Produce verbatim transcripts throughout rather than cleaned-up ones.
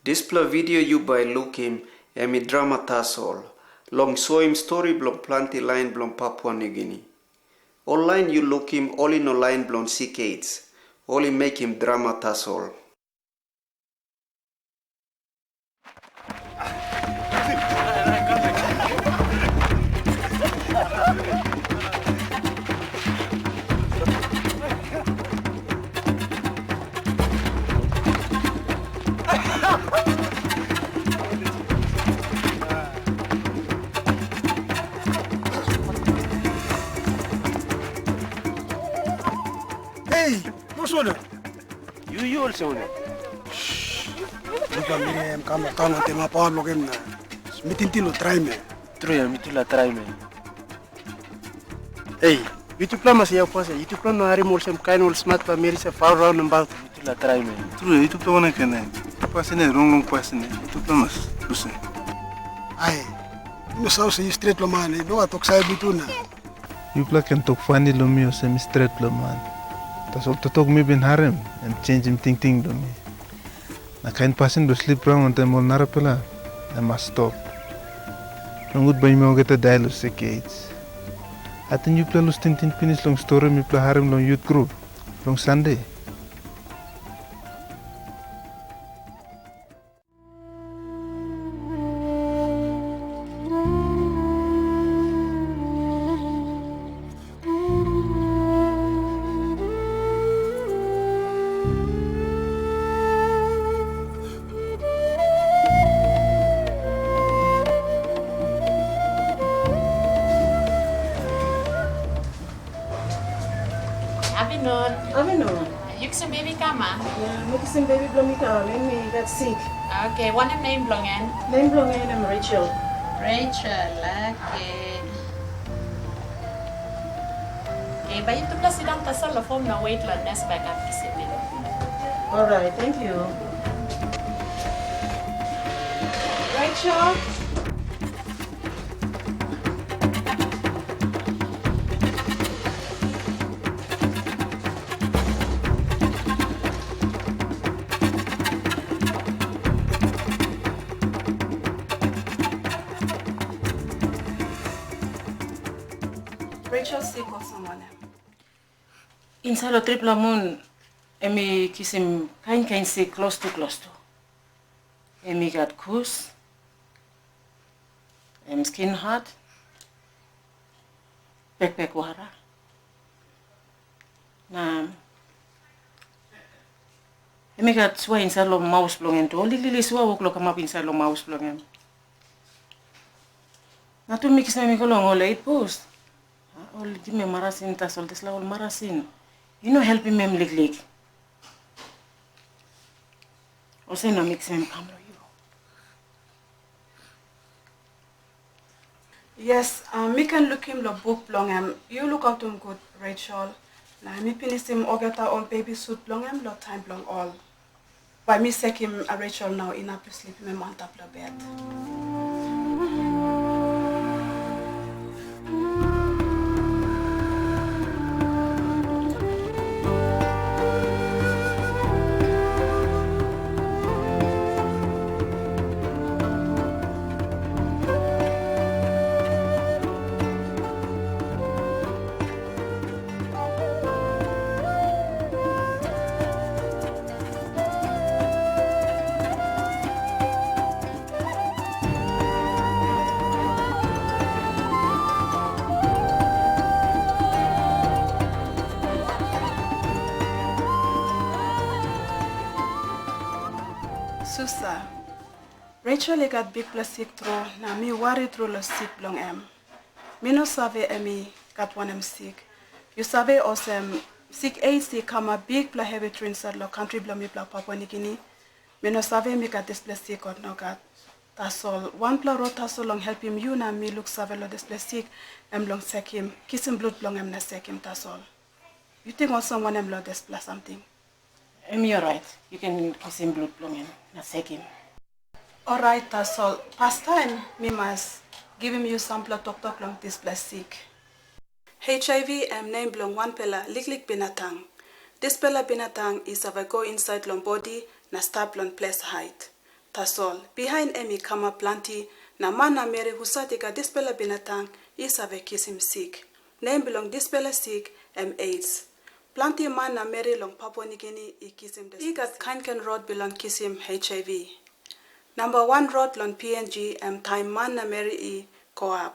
Dispela video yu bai lukim, em i drama tasol, long soim stori bilong planti lain bilong Papua Nugini. Ol lain yu lukim, ol i no lain bilong sik AIDS, ol i mekim drama tasol. Hei, Mosona! Yu, yu olsem wanem? Luka, Miriam kam long taun wantaim apa long em na mi tingting long traim em. Tru ya, mi tu la traim em. Hei, yutupela mas yau pas ya, yutupela no harim olsem kain ol smatpela meri sa fau raun nabaut. Mi tu la traim em. Tru ya, yutupela wanem kain em? Pasin ya, rong long pasin ya, yutupela mas lusim. Ai, yu no save se yu stret long man, yu no tok save bitu na. Yupela ken tok fani long mi olsem mi stretpela man. Tasol toktok mi bin harim, em changim tingting bilong mi. Na kain pasin bilong slip raun wantaim ol narapela, em mas stop. Nogut bai yumi olgeta dai long sik AIDS. Ating yupela lus tingting pinis long stori mipela harim long yut grup, long Sande. Avinun. Avinun. Yu kisim bebi kam a? Ya, mi kisim bebi bilong mi kam, em i gat sik. Oke, wanem nem bilong en? Nem bilong en em Rachel. Rachel, oke. Oke, bai yutupela sindaun tasol long fom na wet long nes bai kam kisim em. Orait, tenkyu. Rachel. Rachel sik olsem wanem? Insait long tripela mun, em i kisim kain kain sik klostu klostu. Em i gat kus, em skin hat, pekpek wara. Na em i gat sua insait long maus bilong en tu. Ol liklik sua wok long kamap insait long maus bilong en. Na tu mi kisim em i go long ol eit pos. Ol givim em marasin tasol, dispela ol marasin i no helpim em liklik. Olsem na mi kisim em kam long yu. Yes, uh, mi ken lukim long buk bilong em. Yu lukautim gut, Rachel. Na mi pinisim olgeta ol bebi sut bilong em long taim bilong ol. Bai mi sekim Rachel nau inap long slipim em antap long bet. Susa, Rachel i gat bikpela sik tru, na mi wari tru long sik bilong em. Mi no save em i gat wanem sik. Yu save olsem, sik AIDS i kamap bikpela hevi tru insait long kantri bilong mipela Papua Nigini. Mi no save mi gat dispela sik o nogat. Tasol wanpela rot tasol long helpim yu na mi luksave long dispela sik, em long sekim, kisim blut bilong em na sekim tasol. Yu ting olsem wanem long dispela samting? Em i orait, yu ken kisim blut bilong en na sekim. Orait tasol, pastaim mi mas givim yu sampela toktok long dispela sik. HIV em nem bilong wanpela liklik binatang. Dispela binatang i save go insait long bodi na stap long ples hait. Tasol, bihain em i kamap planti, na man na meri husat i gat dispela binatang i save kisim sik. Nem bilong dispela sik em AIDS. Planti man na meri long Papua Nigini i kisim dispela. I gat kain kain rot bilong kisim HIV. Namba wan rot long PNG em taim man na meri i go ap.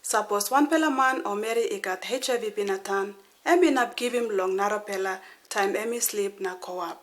Sapos wanpela man o meri i gat HIV binatang, em inap givim long narapela taim em i slip na go ap.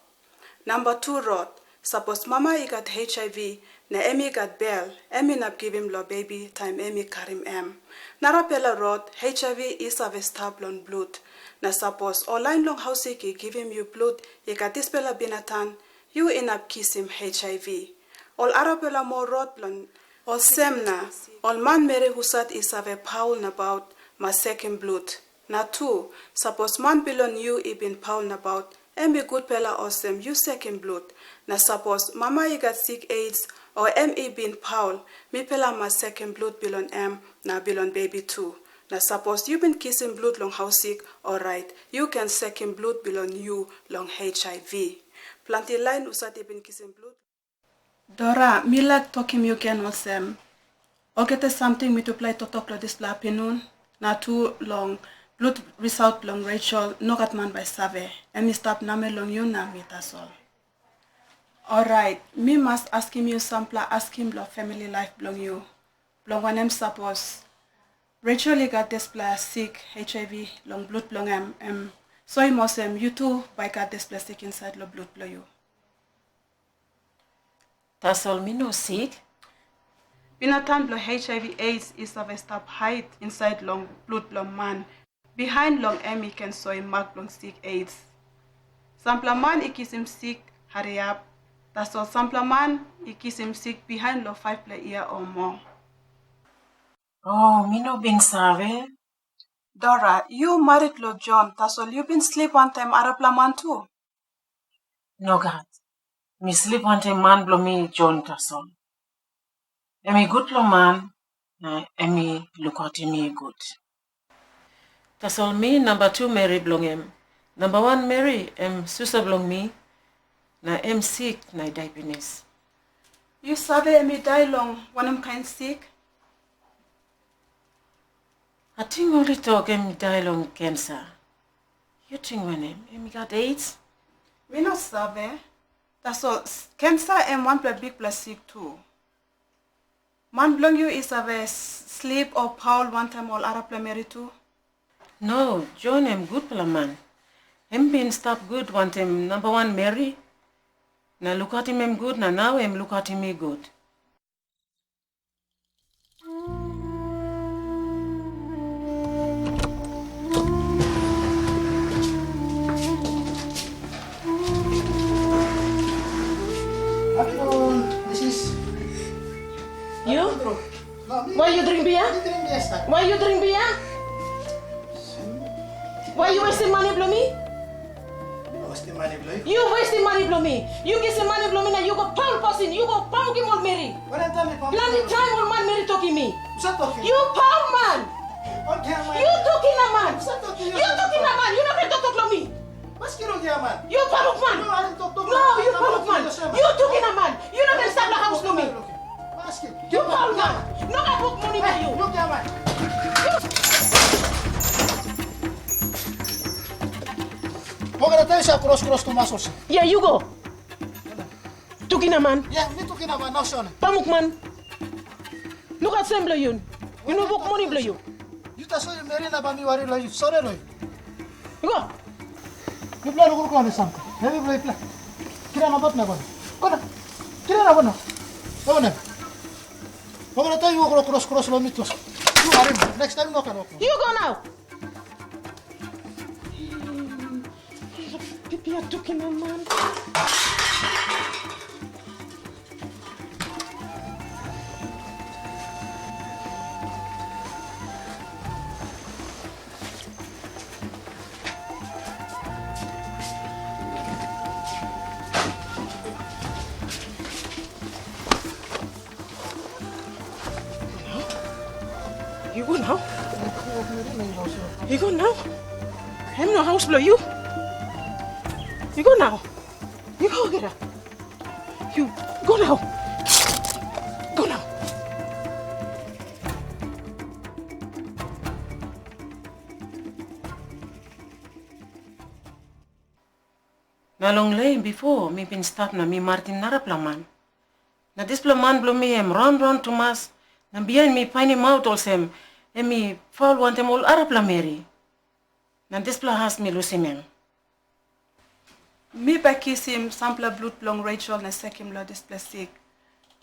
Namba tu rot, sapos mama i gat HIV na em i gat bel, em inap givim long bebi taim em i karim em. Narapela rot, HIV i save stap long blut, na sapos ol lain long hausik i givim yu blut i gat dispela binatang, yu inap kisim HIV. Ol arapela moa rot bilong olsem na, ol manmeri husat i save paul nabaut mas sekim blut. Na tu, sapos man bilong yu i bin paul nabaut, em i gutpela olsem yu sekim blut. Na sapos mama i gat sik AIDS, o em i bin paul, mipela mas sekim blut bilong em na bilong bebi tu. Na sapos yu bin kisim blut long hausik, orait yu ken sekim blut bilong yu long HIV. Planti lain husat i bin kisim blut. Dora, mi laik tokim yu gen olsem, olgeta samting mitupela i toktok long dispela apinun, na tu long blut risaut bilong Rachel, nogat man bai save, em i stap namel long yu na mi tasol. Orait, mi mas askim yu sampela askim long famili laip bilong yu, bilong wanem sapos Rachel i gat dispela sik HIV long blut bilong em, em soim olsem yu tu bai gat dispela sik insait long blut bilong yu. Tasol mi no sik. Binatang bilong HIV AIDS i save stap hait insait long blut bilong man, bihain long em i ken soim mak bilong sik AIDS. Sampela man i kisim sik hariap, tasol sampela man i kisim sik bihain long faipela yia o moa. Oh, mi no bin save. Dora, yu marit long Jon, tasol yu bin slip wantaim arapela man tu? Nogat. Mi slip wantaim man bilong mi Jon tasol. Em i gutpela man, na em i lukautim mi gut. Tasol mi namba tu meri bilong em. Namba wan meri em susa bilong mi, na em sik na i dai pinis. Yu save em i dai long wanem kain sik? Ating ol i tok em i dai long kensa. Yu ting wanem, em i gat AIDS? Mi no save. Tasol kensa em wanpela bikpela sik tu. Man bilong yu i save slip o paul wantaim ol arapela meri tu? No, Jon em gutpela man. Em bin stap gut wantaim namba wan meri, na lukautim em gut, na nau em lukautim mi gut. Afternoon, Missus. You? Afternoon. No, mi, why you drink beer? Mi drink beer, sir. Why you drink beer? Why you wasting money bilong mi? Mi no wasting money bilong you. You wasting money bilong mi. You kisim money bilong mi na you go paul pasin, you go pamukim ol meri. Wanem taim mi pamukim? Planti taim ol man meri tokim mi. Husat tokim? You paul man. Okay, man. You tukina man. Husat tokim? You tukina man. You no ken toktok long mi. Maski long gia man. You pamuk man. No, I don't talk to. No, you pamuk man. You tukina man. You no ken stap long haus long mi. Maski. You paul man. No gat wok moni bilong you. Look here, man. Mo gana tayo sa cross cross to muscles. Yeah, you go. Tukina man. Yeah, mi tukina man, no son. Pamuk man. Nogat sem bilong yu. Yu no wok moni bilong yu. Yu tasol yu meri na bai mi wari long yu. Sori long yu. Go. Yupela lukluk long mi samting. Hevi bilong yupela. Kira nabaut na go na. Go na. Kira na go na. Go na. Go na, taim yu wok long kros kros long mi tu. Yu harim. Next time no ken wok. You go now. Pipi ya tuki na man. You go now. You go now. Em no haus bilong yu. You go now. You go get up. Yu go nau. Go nau. Na long lain bipo mi bin stap na mi maritim narapela man. Na dispela man bilong mi em raun raun tumas, na bihain mi painimaut olsem em i faul wantaim ol arapela meri. Na dispela as mi lusim em. Mi bai kisim sampela blut bilong Rachel na sekim long dispela sik.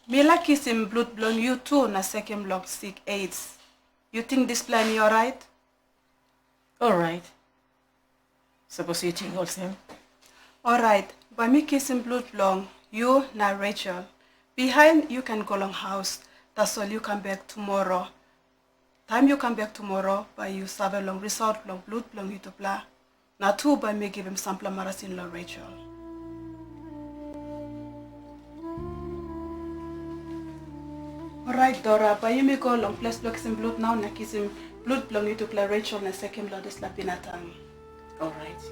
Mi laik kisim blut bilong yu tu na sekim long sik AIDS. Yu ting dispela em i orait? Orait. Sapos yu ting olsem. Orait, bai mi kisim blut bilong yu na Rachel. Bihain yu ken go long haus, tasol yu kam bek tumora. Taim yu kam bek tumora, bai yu save long risaut bilong blut bilong yutupela. Na tu bai mi givim sampela marasin long Rachel. Orait Dora, bai yumi go long ples bilong kisim blut nau na kisim blut bilong yutupela Rachel na sekim long dispela binatang. Orait.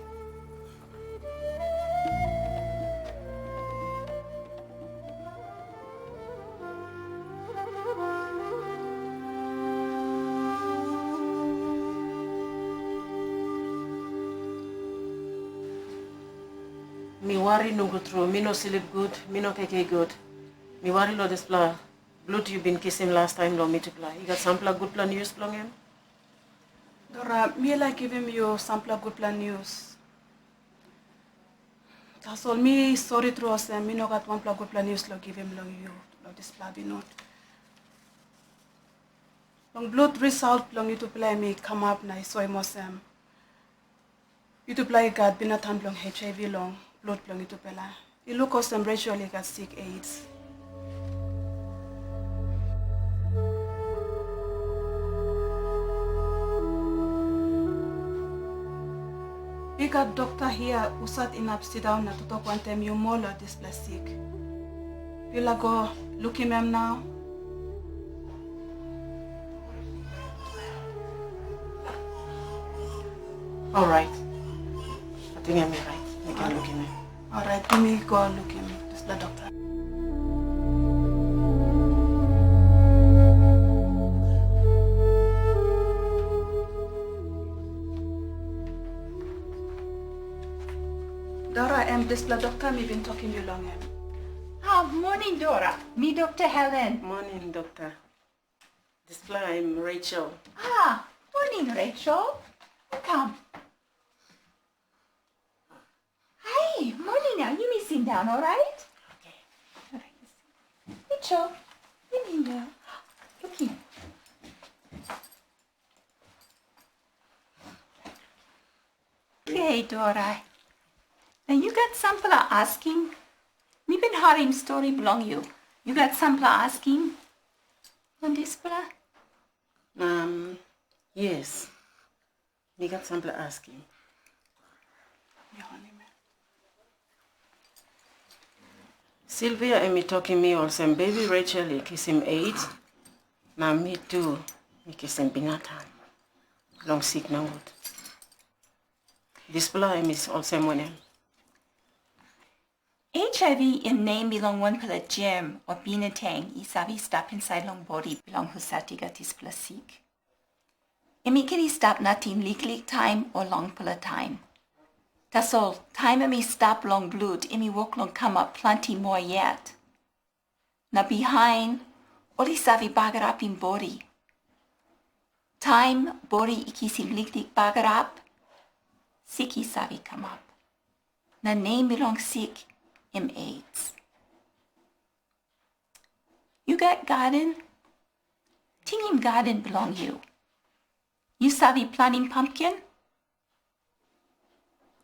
Mi wari nogut tru, mi no slip gut, mi no kaikai gut. Mi wari long dispela blut yu bin kisim las taim long mitupela. I gat sampela gutpela nius bilong en? Dora, mi laik givim yu sampela gutpela nius. Tasol mi sori tru olsem, mi no gat wanpela gutpela nius long givim long yu long dispela apinun. Long blut risaut bilong yutupela em i kamap na i soim olsem, yutupela i gat binatang bilong H I V long blut bilong yutupela. I luk olsem Rachel i gat sik AIDS. I gat dokta hia husat inap sindaun na toktok wantaim yu moa long dispela sik. Yu laik go lukim em nau? Orait. Ating em i rait. Mi ken lukim em. Orait, yumi go lukim dispela dokta. Dora, em dispela dokta mi bin tokim yu long em. Ah, moning, Dora. Mi Dokta Helen. Moning, dokta. Dispela em Rachel. Ah, moning, Rachel. Kam. Hai, moning nau. Yumi sindaun, orait? Oke. Rachel, yumi nau. Lukim. Oke, Dora. Na yu gat sampela askim? Mi bin harim stori bilong yu. Yu gat sampela askim long dispela? Um, yes. Mi gat sampela askim. Silvia em i tokim mi olsem, bebi Rachel i kisim AIDS, na mi tu mi kisim binatang long sik nogut. Dispela em i olsem wanem? H I V em nem bilong wanpela jem o binatang i save stap insait long bodi bilong husat i gat dispela sik. Em i ken i stap nating liklik taim o longpela taim. Tasol taim em i stap long blut, em i wok long kamap planti moa yet. Na bihain, ol i save bagarapim bodi. Taim bodi i kisim liklik bagarap, sik i save kamap. Na nem bilong sik em AIDS. Yu gat gaden? Tingim gaden bilong yu. Yu save planim pamkin?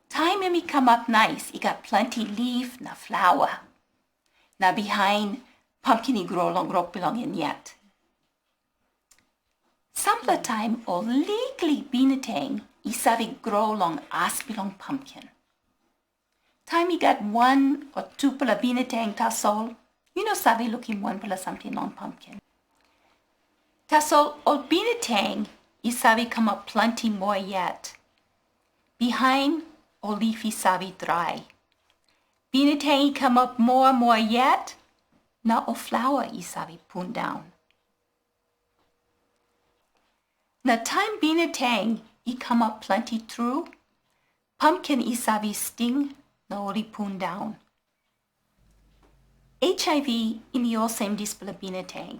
Taim em i kamap nais, i gat planti lif na flaua. Na bihain, pamkin i gro long rop bilong en yet. Sampela taim ol liklik binatang i save gro long as bilong pamkin. Taim i gat wan o tupela binatang tasol, yu no save lukim wanpela samting long pamkin. Tasol ol binatang i save kamap planti moa yet. Bihain, ol lif i save drai. Binatang i kamap moa moa yet, na ol flaua i save pundaun. Na taim binatang i kamap planti tru, pamken i save sting na ol i pundaun. HIV i no olsem dispela binatang.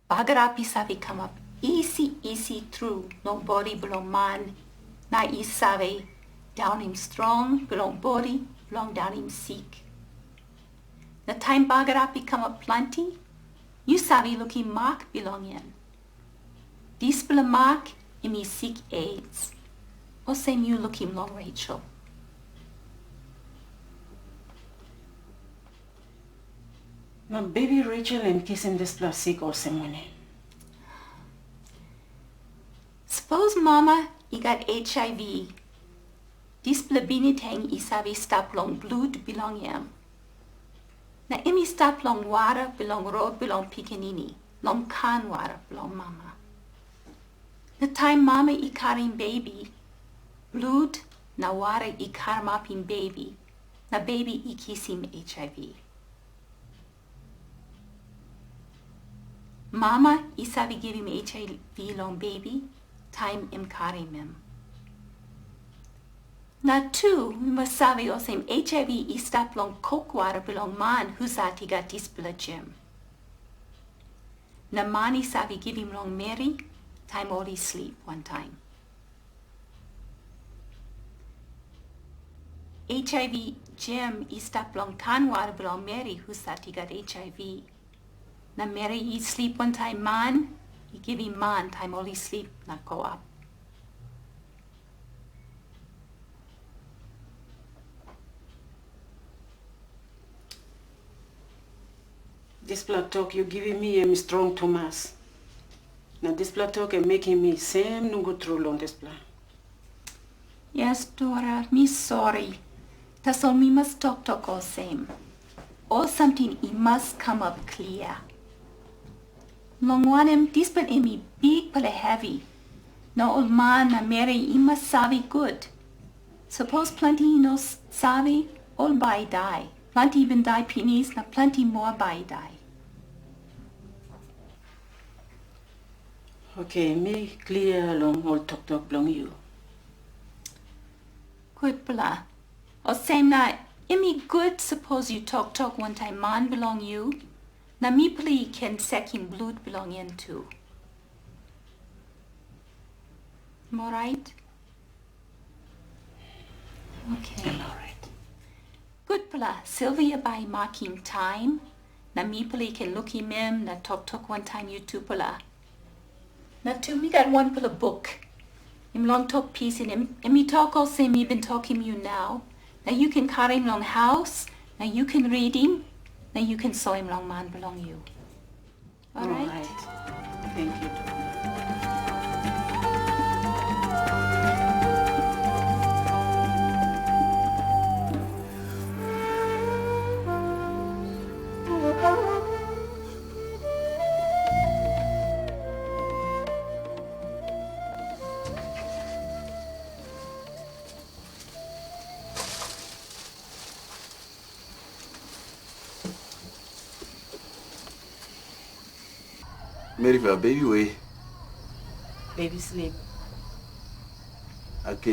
Bagarap i save kamap isi isi tru long bodi bilong man, na i save daunim strong bilong bodi bilong daunim sik. Na taim bagarap i kamap planti, yu save lukim mak bilong en. Dispela mak em i sik AIDS, olsem yu lukim long Rachel. Na bebi Rachel em kisim dispela sik olsem wanem? Sapos mama i gat HIV, dispela binatang i save stap long blut bilong em. Na em i stap long wara bilong rot bilong pikinini, long kan wara bilong mama. Na taim mama i karim bebi, blut na wara i karamapim bebi, na bebi i kisim HIV. Mama i save givim HIV long bebi taim em karim em. Na tu, mi mas save olsem HIV i stap long kokwara bilong man husat i gat dispela gem. Na man i save givim long meri taim ol i slip wantaim. HIV gem i stap long kanwar bilong meri husat i gat HIV. Na meri i slip wantaim man, i givim man taim ol i slip na go ap. Dispela tok yu givim mi em i strong tumas. Na dispela tok em mekim mi sem nogut tru long dispela. Yes, Dora, mi sori. Tasol mi mas toktok olsem. Ol samting i mas kamap klia. Long wanem, dispela em i bikpela hevi. Na ol man na meri i mas save gut. Sapos planti i no save, ol bai i dai. Planti i bin dai pinis, na planti moa bai i dai. Oke, mi klia long ol toktok bilong yu. Gutpela. Olsem na, em i gut sapos yu toktok wantaim man bilong yu, na mipela i ken sekim blut bilong en tu. Em orait? Oke. Gutpela, Silvia bai i makim taim, na mipela i ken lukim em na toktok wantaim yutupela. Na tu mi gat wanpela buk. Em long tok pisin, em i tok olsem mi bin tokim yu nau. Na yu ken karim long haus, na yu ken ritim, na yu ken soim long man bilong yu. Orait? Thank you. Meriva, bebi we? Bebi slip. Oke,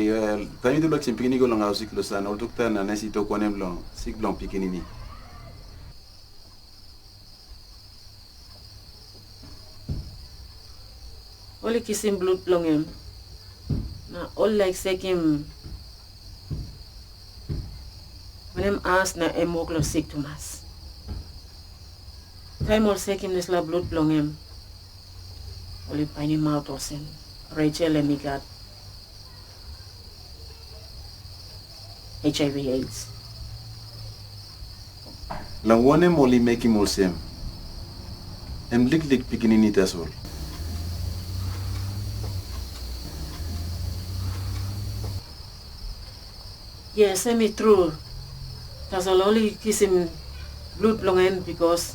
taim yutupela kisim pikinini i go long haus sik long san, ol dokta na nes i tok wanem long sik bilong pikinini? Ol i kisim blut bilong em, na ol i laik sekim wanem as na em wok long sik tumas. Taim ol sekim dispela blut bilong em, ol i painimaut olsem Rachel em i gat HIV AIDS. Long wanem ol i mekim olsem? Em liklik pikinini tasol. Yes, em i tru. Tasol ol i kisim blut bilong en, bikos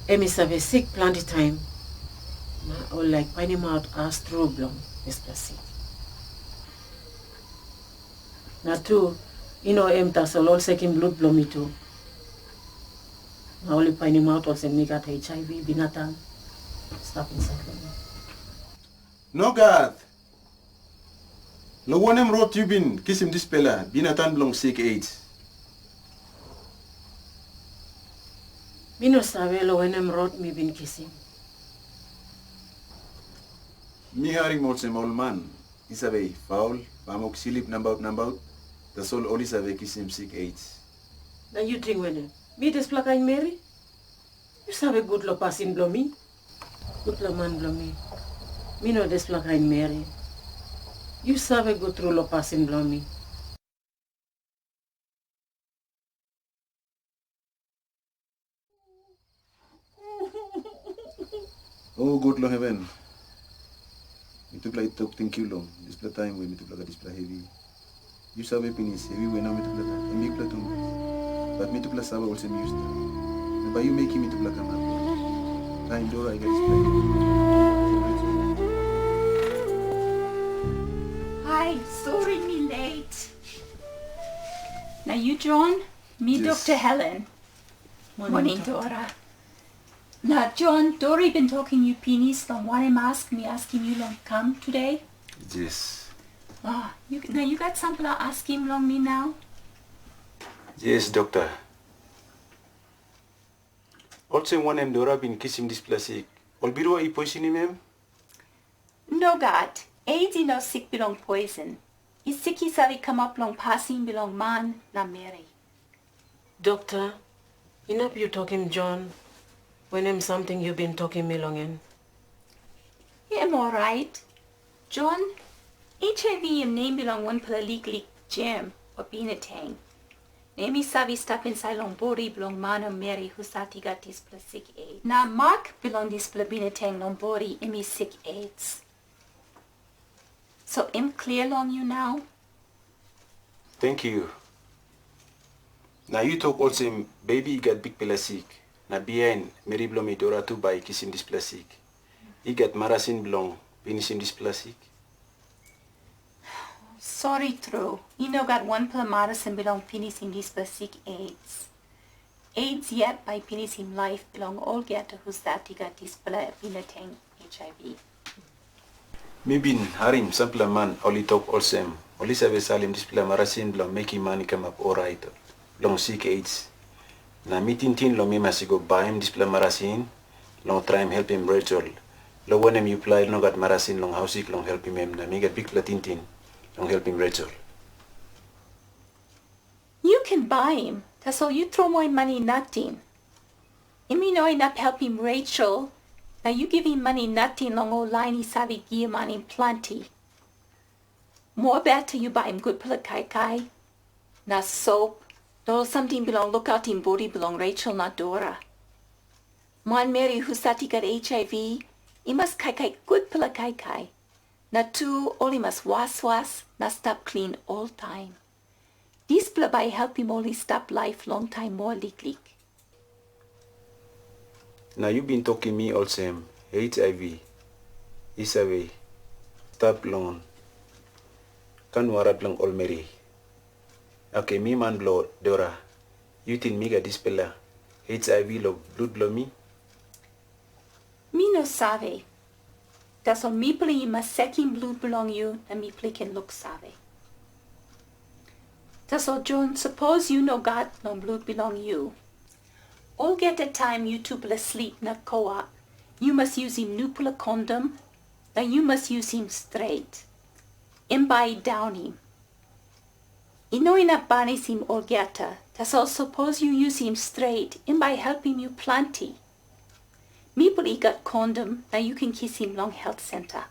em i save sik planti taim, na ol laik painimaut as tru bilong dispela sik. Na tu, I no em tasol, ol sekim blut bilong mi tu. Na ol i painimaut olsem mi gat H I V, binatang i stap insait long mi. Nogat! Long wanem rot yu bin kisim dispela binatang bilong sik AIDS? Mi no save long wanem rot mi bin kisim. Mi harim olsem ol man i save faul, bamok, slip nabaut nabaut, tasol ol i save kisim sik AIDS. Na yu ting wanem? Mi dispela kain meri? Yu save gut long pasin bilong mi? Gutpela man bilong mi, mi no dispela kain meri. Yu save gut tru long pasin bilong mi. O God long heven, mitupela i tok tenkyu long dispela taim we mitupela gat dispela hevi. Yu save pinis, hevi we nau mitupela gat, em bikpela tumas. Bat mitupela save olsem yu stap, na bai yu mekim mitupela kamap. Taim Dora i gat dispela hevi. Hi, sorry mi late. Na yu, John? Mi Yes. Dokta Helen. Morning, Morning, Dokta. Dora. Na John, Dora i bin tokim yu pinis long wanem ask mi askim yu long kam today? Yes. Ah, yu, na yu gat sampela askim long mi nau? Yes, Dokta. Olsem wanem Dora bin kisim dispela sik? Ol birua i poisinim em? Nogat, AIDS i no sik bilong poisin. I sik i save kamap long pasin bilong man na meri. Dokta, inap yu tokim John wanem samting yu bin tokim mi long en. Em orait. John, HIV em nem bilong wanpela liklik jem o binatang. Na em i save stap insait long bodi bilong man o meri husat i gat dispela sik AIDS. Na mak bilong dispela binatang long bodi em i sik AIDS. So em klia long yu nau? Tenkyu. Na yu tok olsem bebi i gat bikpela sik, na bihain meri bilong mi Dora tu bai i kisim dispela sik. I gat marasin bilong pinisim dispela sik? Sori tru, i no gat wanpela marasin bilong pinisim dispela sik AIDS. AIDS yet bai pinisim laip bilong olgeta husat i gat dispela binatang HIV. Mi bin harim sampela man ol i tok olsem, ol i save salim dispela marasin bilong mekim man i kamap orait long sik AIDS. Na mi tingting long mi mas i go baim dispela marasin long traim helpim Rachel, long wanem, yupela i no gat marasin long hausik long helpim em, na mi gat bikpela tingting long helpim Rachel. Yu ken baim, tasol yu tromoi mani nating. Em i no inap helpim Rachel, na yu givim mani nating long ol lain i save giamanim planti. Moa beta yu baim gutpela kaikai, na sop, na ol samting bilong lukautim bodi bilong Rachel na Dora. Manmeri husat i gat HIV i mas kaikai gutpela kaikai, na tu ol i mas waswas na stap klin oltaim. Dispela bai i helpim ol i stap laip longtaim moa liklik. Na yu bin tokim mi olsem, HIV i save stap long kanwara bilong ol meri. Oke, mi man bilong Dora, yu ting mi gat dispela HIV long blut bilong mi? Mi no save. Tasol mipela i mas sekim blut bilong yu na mipela i ken luksave. Tasol John, sapos yu no gat long blut bilong yu, olgeta taim yutupela slip na go ap, yu mas yusim nupela kondom, na yu mas yusim stret. Em bai i daunim. I no inap banisim olgeta, tasol sapos yu yusim stret, em bai i helpim yu planti. Mipela i gat kondom, na yu ken kisim long helt senta.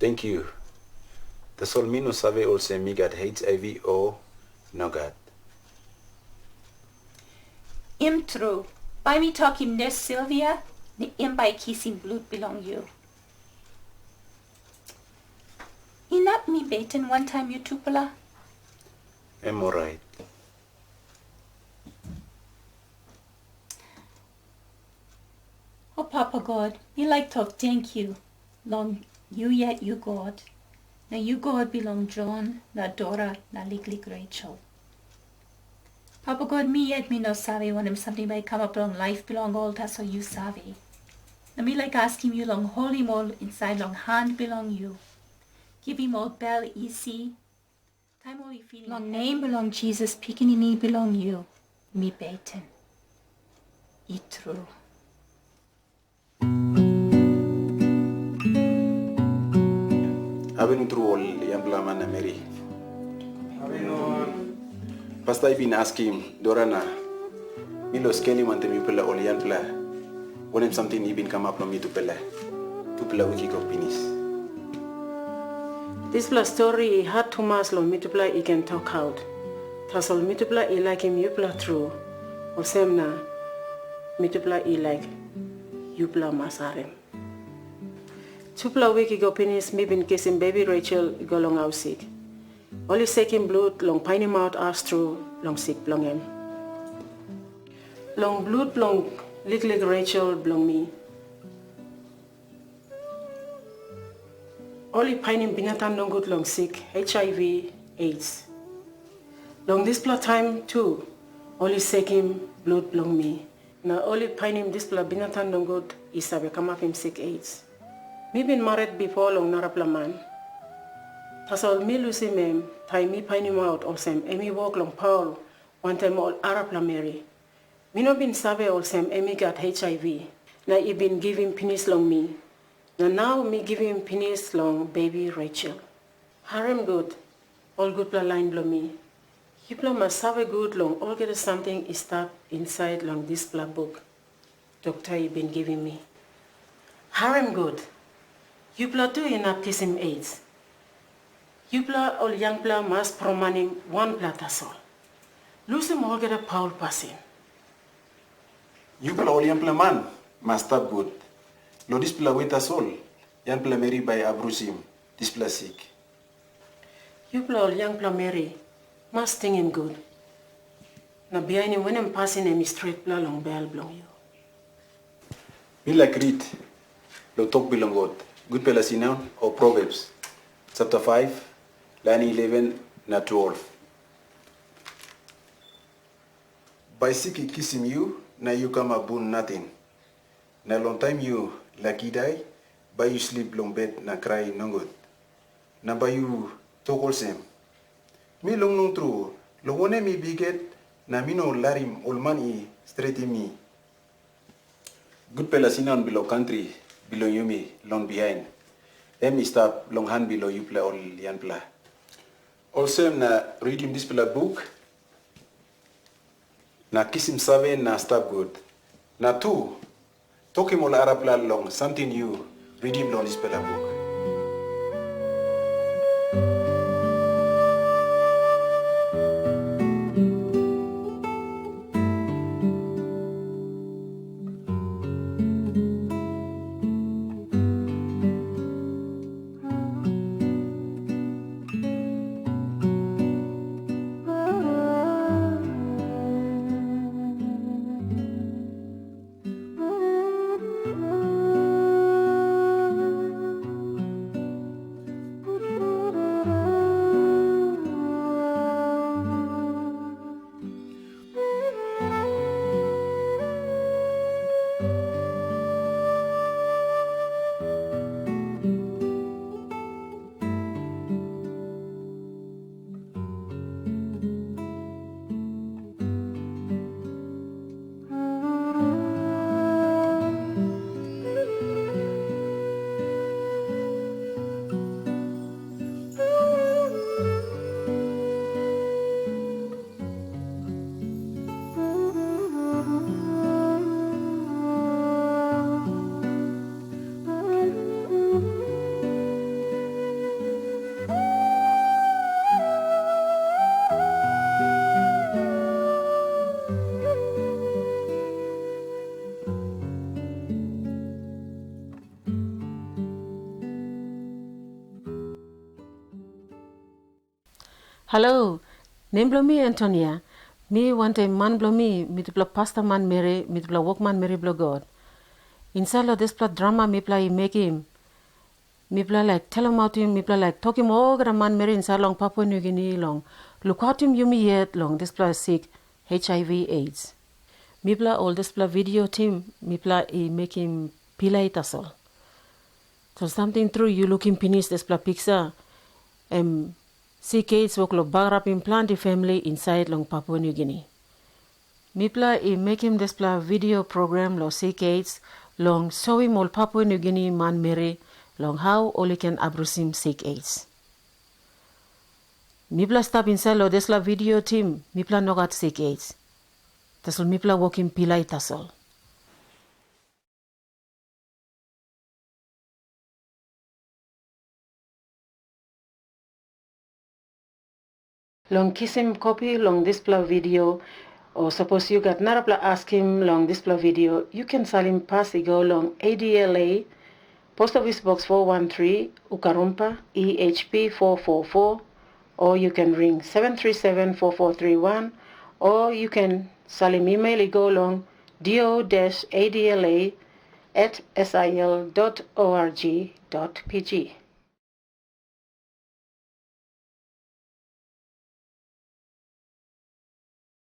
Tenkyu. Tasol mi no save olsem mi gat HIV o nogat. Em tru. Bai mi tokim Nes Silvia, na em bai i kisim blut bilong yu. Inap mi beten wantaim yutupela? Em orait. O Papa God, mi laik tok tenkyu long yu yet yu God, na yu God bilong John, na Dora, na liklik Rachel. Papa God, mi yet mi no save wanem samting bai i kamap long laip bilong ol, tasol yu save. Na mi laik askim yu long holim ol insait long han bilong yu. Givim ol bel isi, taim ol i pilim. Long nem bilong Jisas, Pikinini bilong yu, mi beten. I tru. Avenue tru ol yangpela man na meri. Pasta i bin askim Dora na mi lo skelim wantaim yupela ol yangpela wanem samting i bin kamap long mitupela tupela wik i go pinis. Dispela stori i hat tumas long mitupela i ken tokaut. Tasol mitupela i laikim yupela tru, olsem na mitupela i laik yupela mas harim. Tupela wik i go pinis mi bin kisim bebi Rachel i go long haus sik. Ol i sekim blut long painimaut as tru long sik bilong em. Long blut bilong liklik Rachel bilong mi, ol i painim binatang nogut long sik H I V AIDS. Long dispela taim tu, ol i sekim blut bilong mi, na ol i painim dispela binatang nogut i save kamapim sik AIDS. Mi bin marit bipo long narapela man. Tasol mi lusim em, taim mi painimaut olsem em i wok long Pol wantaim ol arapela meri. Mi no bin save olsem em i gat H I V, na i bin givim pinis long mi. Na nau mi givim pinis long bebi Rachel. Harim gut, ol gutpela lain bilong mi. Yupela mas save gut long olgeta samting i stap insait long dispela buk dokta i bin givim mi. Harim gut, yupela tu inap kisim AIDS. Yupela ol yangpela mas promanim wanpela tasol. Lusim olgeta paul pasin. Yupela ol yangpela man mas stap gut. Long dispela we tasol, yangpela meri bai i abrusim dispela sik. Yupela ol yangpela meri mas tingim gut, na bihainim wanem pasin em i stretpela long bel bilong yu. Mi laik rit long tok bilong God, gutpela sindaun o Proverbs, sapta faiv, lain eleven na twelve. Bai sik i kisim yu na yu kamap bun nating. Na long taim yu laik i dai, bai yu slip long bet na krai nogut. Na bai yu tok olsem, "Mi longlong tru, long wanem mi bikhet na mi no larim ol man i stretim mi?" Gutpela sindaun bilong kantri bilong yumi long bihain, em i stap long han bilong yupela ol yangpela. Olsem na ritim dispela buk na kisim save na stap gut. Na tu, tokim ol arapela long samting yu ritim long dispela buk. Halo, nem bilong mi Antonia. Mi wantaim man bilong mi, mitupela pasta manmeri, mitupela wokmanmeri bilong God. Insait long dispela drama mipela i mekim, mipela laik telemautim, mipela laik tokim olgeta manmeri insait long Papua Nugini long lukautim yumi yet long dispela sik H I V AIDS. Mipela ol dispela video tim, mipela i mekim pilai tasol. So samting tru yu lukim pinis dispela piksa, em sik AIDS wok long bagarapim planti famili insait long Papua Nugini. Mipela i mekim dispela video program long sik AIDS long soim ol Papua Nugini manmeri long hau ol i ken abrusim sik AIDS. Mipela stap insait long dispela video tim, mipela no gat sik AIDS. Tasol mipela wokim pilai tasol. Long kisim kopi long dispela video, o sapos yu gat narapela askim long dispela video, yu ken salim pas i go long A D L A, Post Office Box four one three, Ukarumpa, E H P four four four, o yu ken ring seven three seven four four three one, o yu ken salim email i go long D O dash A D L A at S I L dot org dot P G.